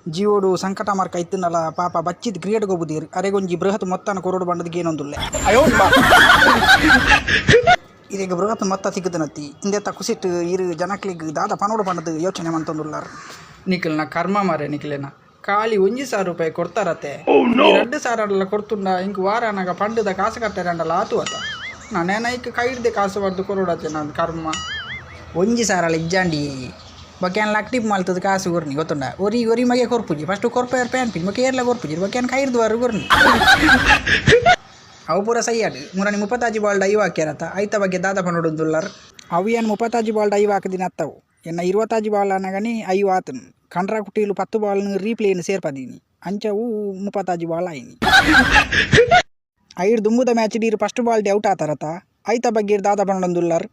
ಜೀವೋಡು ಸಂಕಟ ಮಾರ್ಕ ಇತ್ತಿನಲ ಪಾಪ ಬಚ್ಚಿದ್ ಕ್ರಿಕೆಟ್ ಗೊಬ್ಬುದೀರ್ ಅರೆಗೊಂಜಿ ಬೃಹತ್ ಮೊತ್ತನ ಕೊರಡು ಬಂಡದ ಗೇನೊಂದುಲ್ಲೆ. ಇದೀಗ ಬೃಹತ್ ಮೊತ್ತ ತಿಕ್ಕುದನತ್ತಿ ಇಂದೆತ್ತ ಕುಸಿಟ್ ಇರು ಜನಕ್ಲಿಗ್ ದಾದ ಪನೋಡು ಪಂಡದು ಯೋಚನೆ ಮಂತೊಂದುಲ್ಲಾರ್. ನಿಖಲ್ನ ಕರ್ಮ ಮಾರೆ, ನಿಖಲೇನ ಖಾಲಿ 1000 ರೂಪಾಯಿ ಕೊಡ್ತಾರತೆ. 2000 ಕೊಡ್ತುಂಡ ಇಂಕ್ ವಾರ ಅನಾಗ ಪಂಡದ ಕಾಸು ಕಟ್ಟೆರಂಡಲ ಆತು ಅತ. ನಾನೇನ ಇಕ್ ಕೈ ಹಿಡ್ದೆ ಕಾಸು ಬರ್ದು ಕೊರೊಡತೆ ನಾನು ಕರ್ಮ. 1000 ಇಜ್ಜಾಂಡಿ ಬೊಕ್ಕ ಲಕ್ಟಿಪ್ ಮಲ್ತದ ಕಾಸು ಕೊರ್ನಿ ಗೊತ್ತುಂಡ. ಒರಿ ಒರಿ ಮಗೆ ಕೊರ್ಪುಜಿ, ಫಸ್ಟ್ ಕೊರ್ಪೆ ಅನ್ಪಿನಿ, ಬೊಕ್ಕ ಏರ್ಲ ಕೊರ್ಪುಜಿ. ಬೊಕ್ಕ ಕೈ ಹಿಡ್ದು ಬಾರು ಕೊರ್ನಿ. ಅವು ಪೂರ ಸೈಯಾಡು ಮುರನಿ 36 ಬಾಲ್ ಐವ ಹಾಕ್ಯಾರತ. ಐತ ಬಗ್ಗೆ ದಾದ ಪನೊಡುಂದುಲ್ಲರ್. ಅವು ಏನು 36 ಬಾಲ್ 5 ಹಾಕದಿನ ಅತ್ತವು. ಎನ್ನ 25 ಬಾಲ್ ಅನಗನಿ 5 ಆತನು. ಕಂಡ್ರಾ ಕುಟೀಲು 10 ಬಾಲ್ನು ರೀಪ್ಲೇನ್ ಸೇರ್ಪದೀನಿ, ಅಂಚವು 36 ಬಾಲ್ ಆಯಿನಿ. ಐರ್ ದುಂಬುದ ಮ್ಯಾಚ್ ಡೀರ್ ಫಸ್ಟ್ ಬಾಲ್ ಡಿ ಔಟ್ ಆತಾರತ. ಐತ ಬಗ್ಗೆ ದಾದ ಪನೊಡುಂದುಲ್ಲರ್.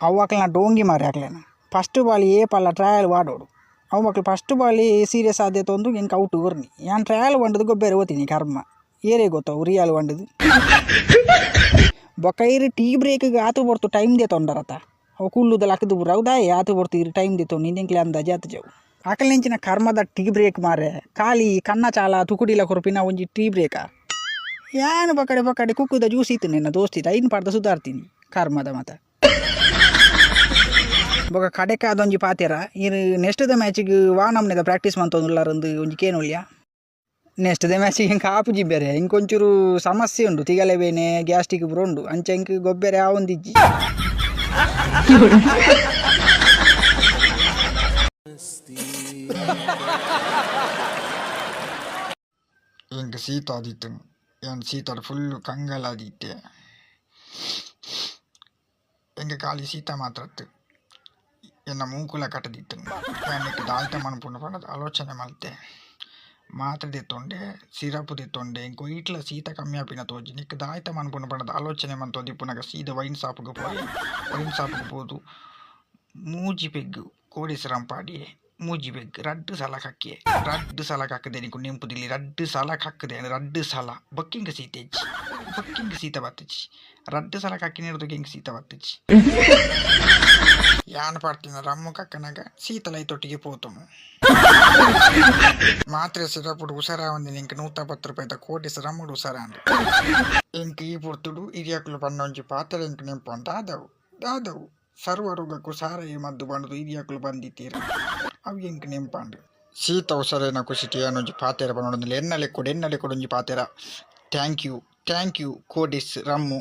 ಅವು ಅಕ್ಲೆನ ಡೋಂಗಿ ಮಾರಿ. ಅಕ್ಲೆನ ಫಸ್ಟ್ ಬಾಲ್ ಏ ಪಲ್ಲ ಟ್ರಯಲ್ ವಾಡೋಡು. ಅವು ಮಕ್ಳು ಫಸ್ಟ್ ಬಾಲ್ ಸೀರಿಯಸ್ ಆದೆ ತೊಂದು ಎಂಕ್ ಔಟ್ ಕೊರ್ನಿ. ಯಾನ್ ಟ್ರಯಲ್ ಬಂಡದು ಗೊಬ್ಬೆರೆ ಓತೀನಿ. ಕರ್ಮ, ಏರೇ ಗೊತ್ತವು ರಿಯಲ್ ಬಂಡದು. ಬೊಕ್ಕ ಇರು ಟೀ ಬ್ರೇಕ್ಗೆ ಆತು ಬೊರ್ತು ಟೈಮ್ they ತೊಂಡರತ. ಅವು ಕುಲ್ಲುದ ಲಕ್ಕದು ಪೂರ ಅವು ಆತು ಬೊರ್ತು ಇರು ಟೈಮ್ they ತೊಂಡು ಇಂದೆಂಕ್ಲೆ ಅಂದಾಜು ಆತು ಜವು. ಅಕಲ್ನೆಂಚಿನ ಕರ್ಮದ ಟೀ ಬ್ರೇಕ್ ಮಾರೆ. ಖಾಲಿ ಕನ್ನ ಚಾಲ ತುಕುಡಿಲ ಕೊರ್ಪಿನ ಒಂಜಿ ಟೀ ಬ್ರೇಕ. ಯಾನು ಬಕಡೆ ಬಕಡೆ ಕುಕ್ಕುದ ಜ್ಯೂಸ್ ಇತ್ತು ನಿನ್ನ ದೋಸ್ತಿ ಐನ್ ಪಾಡ್ದ ಸುಧಾರ್ತೀನಿ. ಕರ್ಮದ ಮತ. ಬೊಕ ಕಡೆಕ ಅದೊಂಜಿ ಪಾತೆರ. ಇರು ನೆಕ್ಸ್ಟ್ ದ ಮ್ಯಾಚಿಗೆ ವಾ ನಮ್ನೆದ ಪ್ರಾಕ್ಟೀಸ್ ಮಂತೊಂದುಲ್ಲಾರಂದು ಒಂಜಿ ಕೇನುಳ್ಯ. ನೆಕ್ಸ್ಟ್ ದ ಮ್ಯಾಚಿಗೆ ಎಂಕ್ ಆಪುಜಿ ಬೇರೆ. ಇಂಕೊಂಚೂರು ಸಮಸ್ಯೆ ಉಂಡು, ತಿಗಲೆ ಬೇನೆ, ಗ್ಯಾಸ್ಟ್ರಿಕ್ ಪೂರ ಉಂಡು. ಅಂಚ ಇಂಕ್ ಗೊಬ್ಬೆರೆ ಆವೊಂದಿಜ್ಜಿ. ಎಂಕ್ ಶೀತ ಆದಿತ್ತು. ಯಾನ್ ಶೀತಡ್ ಫುಲ್ ಕಂಗಾಲಾದಿತ್ತೆ. ಎಂಕ್ ಖಾಲಿ ಶೀತ ಮಾತ್ರ ಅತ್ತು, ಎನ್ನ ಮೂಕುಲ ಕಟ್ಟದಿತ್ತು. ಯಾನ್ ನೆಕ್ಕ್ ದಾಲ್ತ ಮನ್ಪುಂಡು ಪಂಡದ್ ಆಲೋಚನೆ ಮಲ್ತೆ. ಮಾತ್ರೆ ದೆತ್ತೊಂಡೆ, ಸಿರಪ್ ದೆತ್ತೊಂಡೆ. ಎಂಕ್ ಒಯ್ಟ್ಲ ಶೀತ ಕಮ್ಮಿ ಆಪಿನ ತೋಜಿ. ನೆಕ್ಕ್ ದಾಯ್ತ ಮನ್ಪುಂಡು ಪಂಡದ್ ಆಲೋಚನೆ ಮಂತೊಂದಿಪ್ಪುನಗ ಸೀದ ವೈನ್ ಶಾಪ್ಗ್ ಪೋಯೆ. ವೈನ್ ಶಾಪ್ಗ್ ಪೋದು ಮೂಜಿ ಪೆಗ್ ಕೋಡೀಸ್ವರಂ ಪಾಡಿಯೆ. ಮೂಜಿ ಪೆಗ್ ರಡ್ಡ್ ಸಲ ಕಕ್ಕಿಯೆ. ರಡ್ಡ್ ಸಲ ಕಕ್ಕದೆ ನಿಕ್ಕು ನೆಂಪುದಿಲ್ಲಿ. ರಡ್ಡ್ ಸಲ ಕಕ್ಕದೆ, ರಡ್ಡ್ ಸಲ. ಬೊಕ್ಕ ಎಂಕ್ ಶೀತ ಇಜ್ಜಿ, ಬೊಕ್ಕ ಎಂಕ್ ಶೀತ ಬತ್ತುಜಿ. ರಡ್ಡ್ ಸಲ ಕಕ್ಕಿನೆಡ್ದ್ ಎಂಕ್ ಶೀತ ಬತ್ತುಜಿ. ಯಾನ್ ಪಾಡ್ತಿನ ರಮ್ಮು ಕಕ್ಕನಗ ಶೀತಲ ಐತೊಟ್ಟಿಗೆ ಪೋತುಂಡು. ಮಾತ್ರೆ ಸಿರಪುಡು ಉಸಾರಾವಂದಿನ ಎಂಕ್ 110 ರೂಪಾಯಿದ ಕೋಟಿ ರಮ್ಮುಡು ಉಸಾರಾಂಡ್. ಎಂಕ್ ಈ ಪೊರ್ತುಡು ಹಿರಿಯಕ್ಲು ಪಂಡ ಒಂಜಿ ಪಾತೆರ ಎಂಕ್ ನೆಂಪುಂಡು. ದಾದವು ದಾದವು, ಸರ್ವ ರೋಗಕ್ಕೂ ಸಾರಾಯಿ ಮದ್ದು ಪಂಡುದು ಹಿರಿಯಕ್ಲು ಬಂದಿತ್ತೀರು. ಅವು ಎಂಕ್ ನೆಂಪಾಂಡ್. ಶೀತ ಉಸಾರಾಯಿನ ಖುಷಿಟ್ ಯಾನೊಂಜಿ ಪಾತೆರ ಪನೊಡೊಂದುಲ್ಲೆ. ಎನ್ನ ಲೆಕ್ಕೊಡು, ಎನ್ನ ಲೆಕ್ಕೊಡು ಒಂಜಿ ಪಾತೆರ. Thank you, thank you ಕೋಡಿಸ್ ರಮ್ಮು.